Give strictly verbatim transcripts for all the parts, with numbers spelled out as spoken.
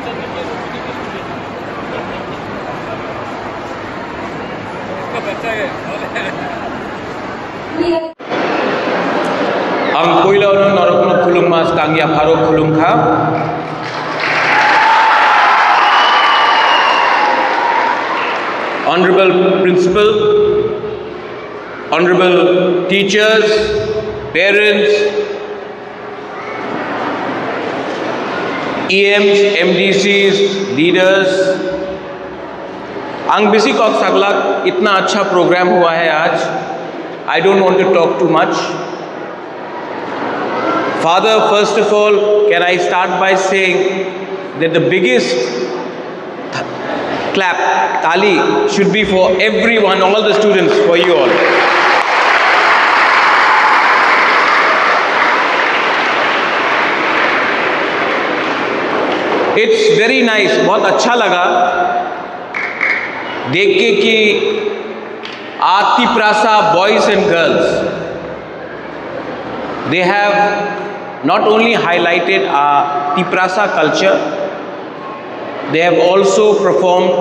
Ang puila no norokno khulumma skang yapharo khulumkha. Honorable Principal, Honorable teachers, parents, E Ms, M D Cs, leaders, ang bisi kok saglak, itna acha program hua hai aaj. I don't want to talk too much. Father, first of all, can I start by saying that the biggest clap, tali, should be for everyone, all the students, for you all. It's very nice, बहुत अच्छा लगा देख के कि आ Tiprasa boys and girls, they have not only highlighted a Tiprasa culture, they have also performed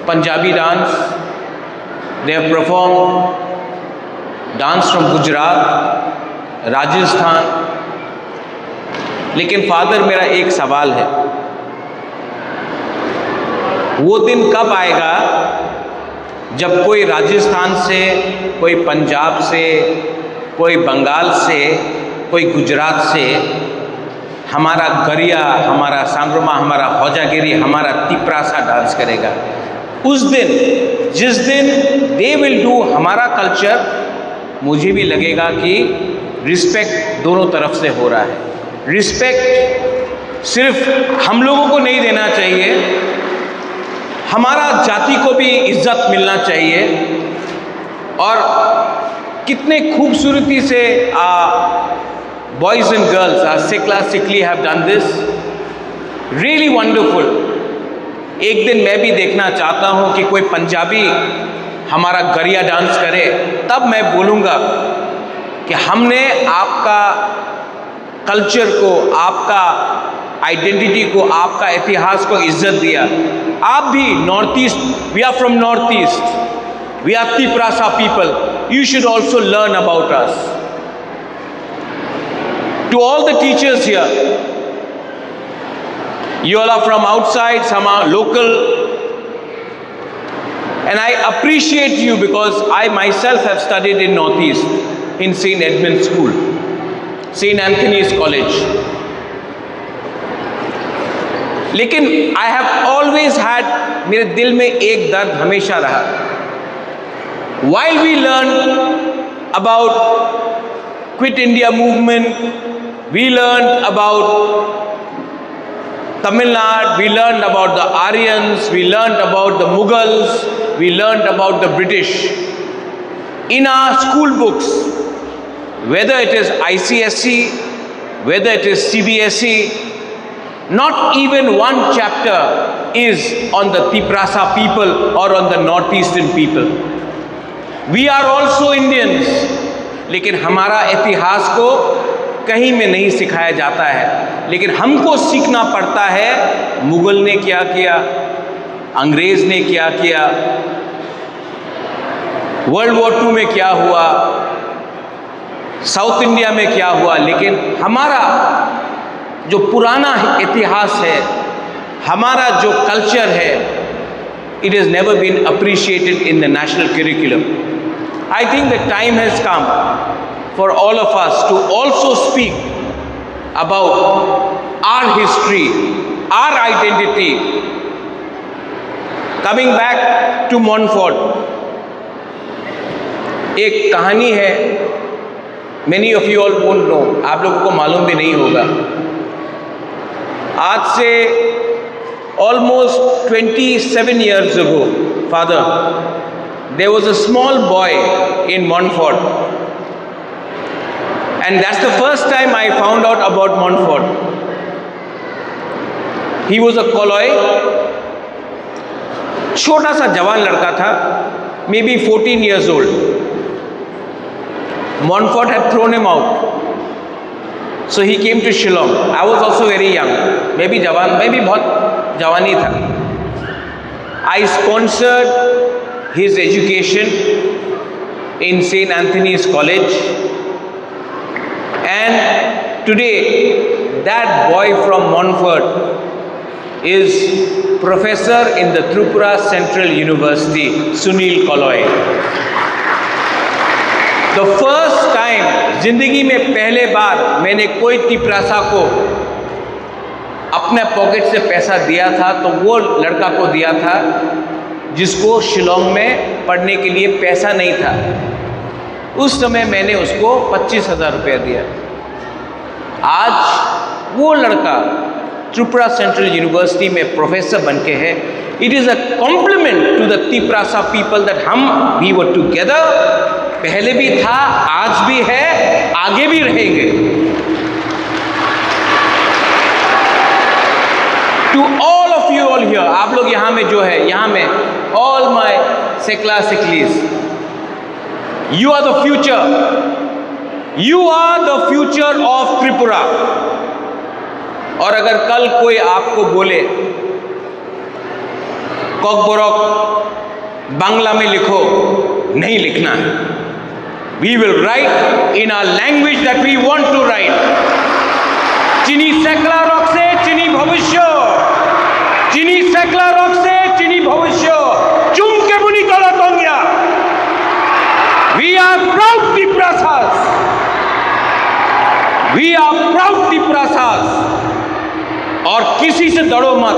Punjabi dance, they have performed dance from Gujarat, Rajasthan. लेकिन फादर, मेरा एक सवाल है, वो दिन कब आएगा जब कोई राजस्थान से, कोई पंजाब से, कोई बंगाल से, कोई गुजरात से हमारा गरिया, हमारा सांग्रमा, हमारा होजागिरी, हमारा तिपरासा डांस करेगा। उस दिन, जिस दिन they will do हमारा कल्चर, मुझे भी लगेगा कि रिस्पेक्ट दोनों तरफ से हो रहा है। रिस्पेक्ट सिर्फ हम लोगों को नहीं देना चाहिए, हमारा जाति को भी इज्जत मिलना चाहिए। और कितने खूबसूरती से आ बॉयज एंड गर्ल्स, आ सिकला सिकली have done this, really wonderful. एक दिन मैं भी देखना चाहता हूँ कि कोई पंजाबी हमारा गरिया डांस करे, तब मैं बोलूँगा कि हमने आपका कल्चर को, आपका आइडेंटिटी को, आपका इतिहास को इज्जत दिया। आप भी North East, we are from North East, we are Tiprasa people, you should also learn about us. To all the teachers here, you all are from outside, some are local, and I appreciate you because I myself have studied in Northeast, in Saint Edmund School, Saint Anthony's College. लेकिन I have always had, मेरे दिल में एक दर्द हमेशा रहा। While we learn about Quit India Movement, we learned about Tamil Nadu, we learned about the Aryans, we learned about the Mughals, we learned about the British. In our school books, whether it is I C S E, whether it is C B S E, not even one chapter is on the Tiprasa people or on the Northeastern people. We are also Indians, लेकिन हमारा इतिहास को कहीं में नहीं सिखाया जाता है, लेकिन हमको सीखना पड़ता है मुगल ने क्या किया, अंग्रेज ने क्या किया, वर्ल्ड वॉर टू में क्या हुआ, साउथ इंडिया में क्या हुआ, लेकिन हमारा जो पुराना इतिहास है, हमारा जो कल्चर है, it has never been appreciated in the national curriculum. I think the time has come for all of us to also speak about our history, our identity. Coming back to Montfort, एक कहानी है, many of you all won't know, आप लोगों को मालूम भी नहीं होगा। आज से almost twenty seven years ago, Father, there was a small boy in Montfort, and that's the first time I found out about Montfort. He was a Koloi, छोटा सा जवान लड़का था, maybe fourteen years old. Montfort had thrown him out. So he came to Shillong. I was also very young, maybe jawan, maybe बहुत जवानी था. I sponsored his education in Saint Anthony's College, and today that boy from Montfort is professor in the Tripura Central University, Sunil Koloi. The first time, जिंदगी में पहले बार मैंने कोई तिपरासा को अपने पॉकेट से पैसा दिया था, तो वो लड़का को दिया था जिसको शिलोंग में पढ़ने के लिए पैसा नहीं था. उस समय मैंने उसको पच्चीस हज़ार रुपया दिया. आज वो लड़का त्रिपुरा सेंट्रल यूनिवर्सिटी में प्रोफेसर बन के है. It is a compliment to the Tiprasa people that हम, we were together, पहले भी था, आज भी है, आगे भी रहेंगे. To all of you all here, आप लोग यहाँ में जो है, यहाँ में, all my Sekla Seklis, you are the future. You are the future of Tripura. और अगर कल कोई आपको बोले, "ककबरक बांग्ला में लिखो," नहीं लिखना है. We will write in our language that we want to write. Chini sekla rokse chini bhobisyo. Chini sekla rokse chini bhobisyo. Chumke buni kala tongya. We are proud Tiprasas. We are proud Tiprasas. और किसी से डरो मत.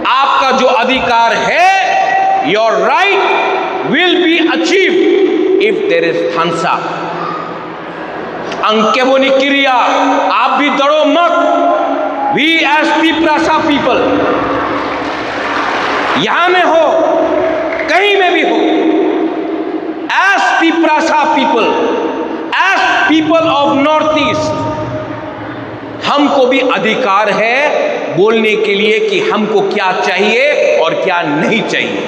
आपका जो अधिकार है, your right will be achieved if there is thansa. Ang keboni kiriya, aap bhi daro mat. We as Tiprasa people, yahan mein ho, kahin mein bhi ho, as Tiprasa people, as people of Northeast, हमको भी अधिकार है बोलने के लिए कि हमको क्या चाहिए और क्या नहीं चाहिए.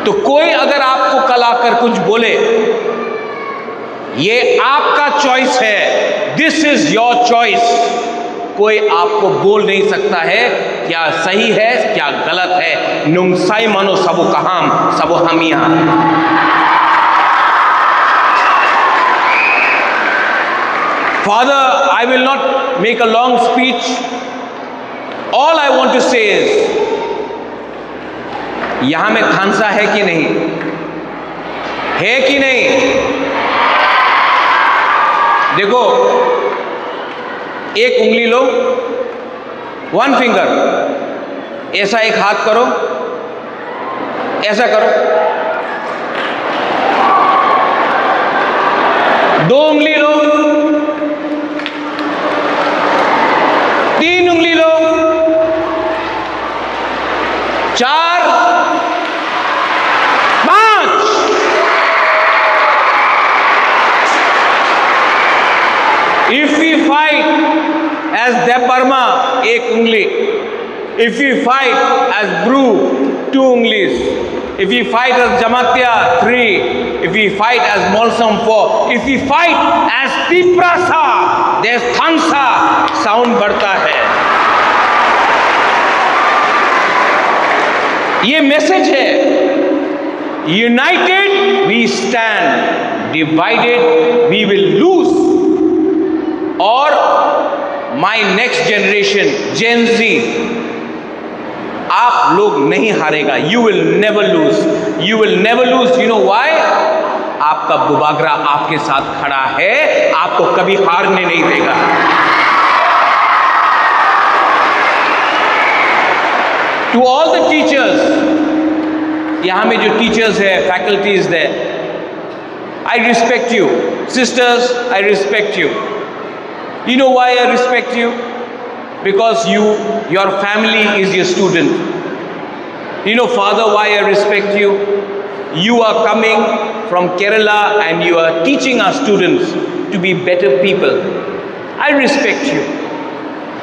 तो कोई अगर आपको कल आकर कुछ बोले, ये आपका चॉइस है, this is your choice. कोई आपको बोल नहीं सकता है क्या सही है, क्या गलत है. Nung sai mano sabo kaham, sabo hamya. Father, I will not make a long speech. All I want to say is, यहाँ में खांसा है कि नहीं? है कि नहीं? देखो, एक उंगली लो, one finger, ऐसा एक हाथ करो, ऐसा करो। दो उंगली लो, तीन उंगली लो, चार, पांच। If we fight as Debbarma, एक उंगली, if we fight as Bru, two उंगलीज, if we fight as Jamatia, three, if we fight as Molsom, four, if we fight as Tiprasa, there's thansa, sound बढ़ता है। ये मैसेज है, united we stand, divided we will lose. और my next generation, Gen Z, आप लोग नहीं हारेगा, you will never lose, you will never lose. You know why? आपका बुबागरा आपके साथ खड़ा है, आपको कभी हारने नहीं देगा। To all the teachers, यहाँ में जो टीचर्स है, फैकल्टीज है, I respect you. Sisters, I respect you. You know why I respect you? Because you, your family is your student. You know, Father, why I respect you? You are coming from Kerala and you are teaching our students to be better people. I respect you.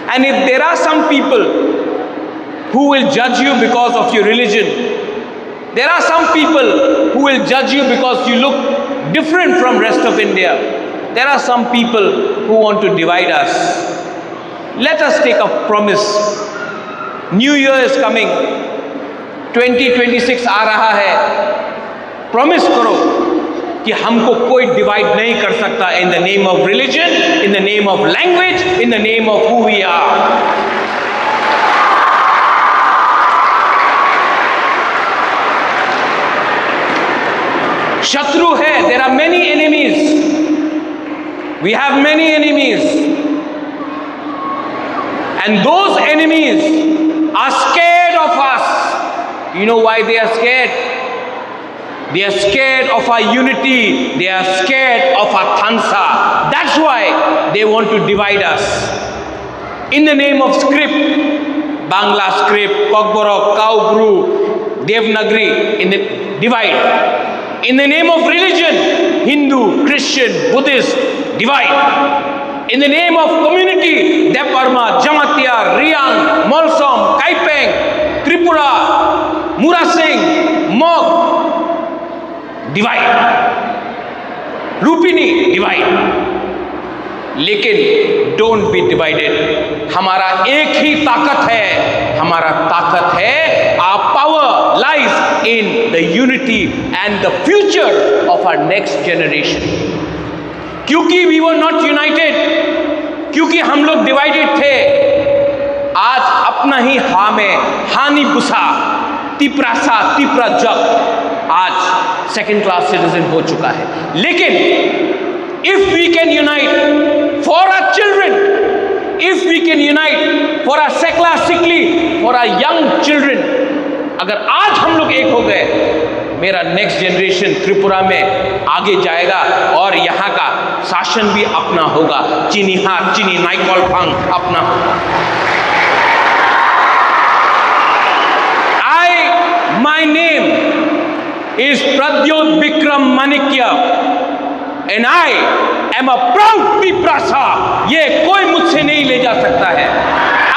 And if there are some people who will judge you because of your religion, there are some people who will judge you because you look different from rest of India. There are some people who want to divide us. Let us take a promise. New Year is coming. Twenty twenty six आ रहा है। प्रॉमिस करो कि हमको कोई डिवाइड नहीं कर सकता। In the name of religion, in the name of language, in the name of who we are. शत्रु है, there are many enemies. We have many enemies. And those enemies are scared of us. You know why they are scared? They are scared of our unity. They are scared of our thansa. That's why they want to divide us. In the name of script, Bangla script, Kokborok, Kaubru, Devanagari, in the divide. In the name of religion, Hindu, Christian, Buddhist, divide. In the name of community, Debbarma, Jamatia, Riang, Molsom, Kaipeng, Tripura, Murasing, Mog, divide. Lupini, divide. लेकिन don't be divided. हमारा एक ही ताकत है, हमारा ताकत है, our power lies in the unity and the future of our next generation. क्योंकि we were not united, क्योंकि हम लोग डिवाइडेड थे, आज अपना ही हा में हानि बुसा, तिप्रासा, तिप्राजक आज सेकंड क्लास सिटीजन हो चुका है। लेकिन if we can unite for our children, if we can unite for our sekla sikli, for our young children, अगर आज हम लोग एक हो गए, मेरा नेक्स्ट जनरेशन त्रिपुरा में आगे जाएगा और यहाँ का शासन भी अपना होगा। Chini ha, chini naikol phang apna hoga. I, my name is Pradyot Bikram Manikya, and I am a proud Tiprasa. ये कोई मुझसे नहीं ले जा सकता है।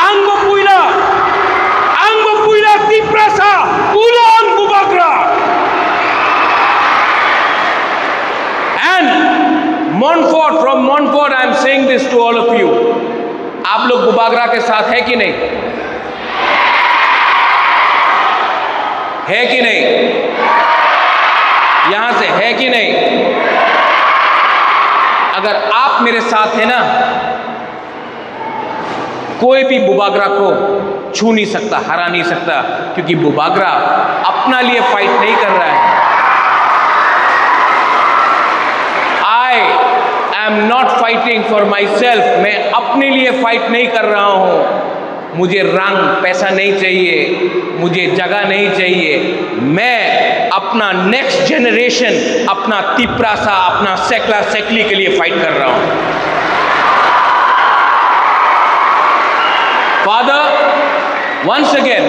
Ang bo puila, ang bo puila Tiprasa, ulo ang Bubagra. And Montfort, from Montfort, I am saying this to all of you. आप लोग बुबागरा के साथ है कि नहीं? है कि नहीं? यहां से है कि नहीं? अगर आप मेरे साथ है ना, कोई भी बुबागरा को छू नहीं सकता, हरा नहीं सकता, क्योंकि बुबागरा अपना लिए फाइट नहीं कर रहा है। I am not fighting for myself, मैं अपने लिए फाइट नहीं कर रहा हूं। मुझे रंग पैसा नहीं चाहिए, मुझे जगह नहीं चाहिए। मैं अपना नेक्स्ट जनरेशन, अपना तिप्रासा, अपना सेकला सेकली के लिए फाइट कर रहा हूं। Father, once again,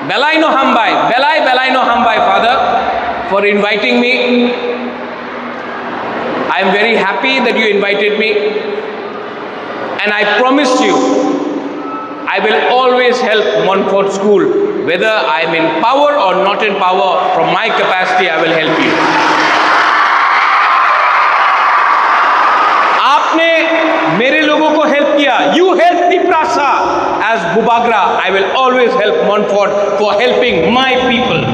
belai no hambai, belai, belai no hambai, Father, for inviting me. I am very happy that you invited me. And I promise you, I will always help Montfort School, whether I am in power or not in power, from my capacity, I will help you. आपने मेरे लोगों को हेल्प किया, you help Tiprasa. As Bubagra, I will always help Montfort for helping my people.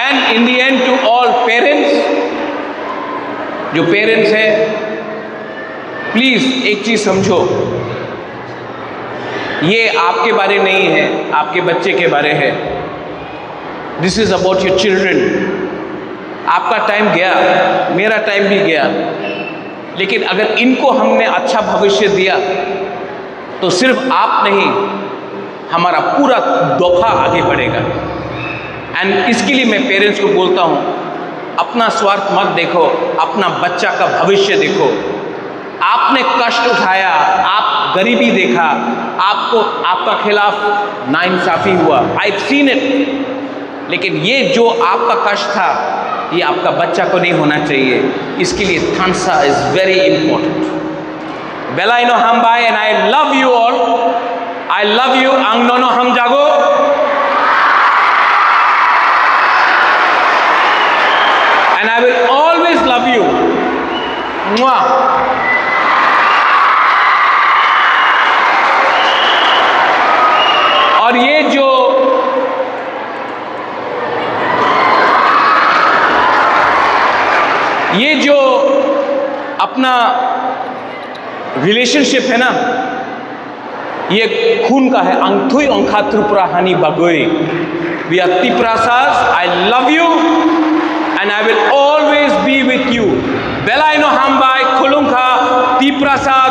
And in the end, to all parents, जो पेरेंट्स हैं, प्लीज एक चीज समझो, ये आपके बारे नहीं है, आपके बच्चे के बारे है। This is about your children. आपका टाइम गया, मेरा टाइम भी गया, लेकिन अगर इनको हमने अच्छा भविष्य दिया तो सिर्फ आप नहीं, हमारा पूरा दोफा आगे बढ़ेगा। एंड इसके लिए मैं पेरेंट्स को बोलता हूँ, अपना स्वार्थ मत देखो, अपना बच्चा का भविष्य देखो। आपने कष्ट उठाया, आप गरीबी देखा, आपको, आपका खिलाफ नाइंसाफी हुआ, I have seen it। लेकिन ये जो आपका कष्ट था, ये आपका बच्चा को नहीं होना चाहिए। इसके लिए thansa is very important. Belai no hambai, and I love you all. I love you. Ang nono hamjago. and I will always love you. Mwah. और ये जो ये जो अपना रिलेशनशिप है ना, ये खून का है। Ang thwi ongkha Tripura hani bagwi. We are Tiprasas. I love you and I will always be with you. Belai no hambai, khulumkha Tiprasa.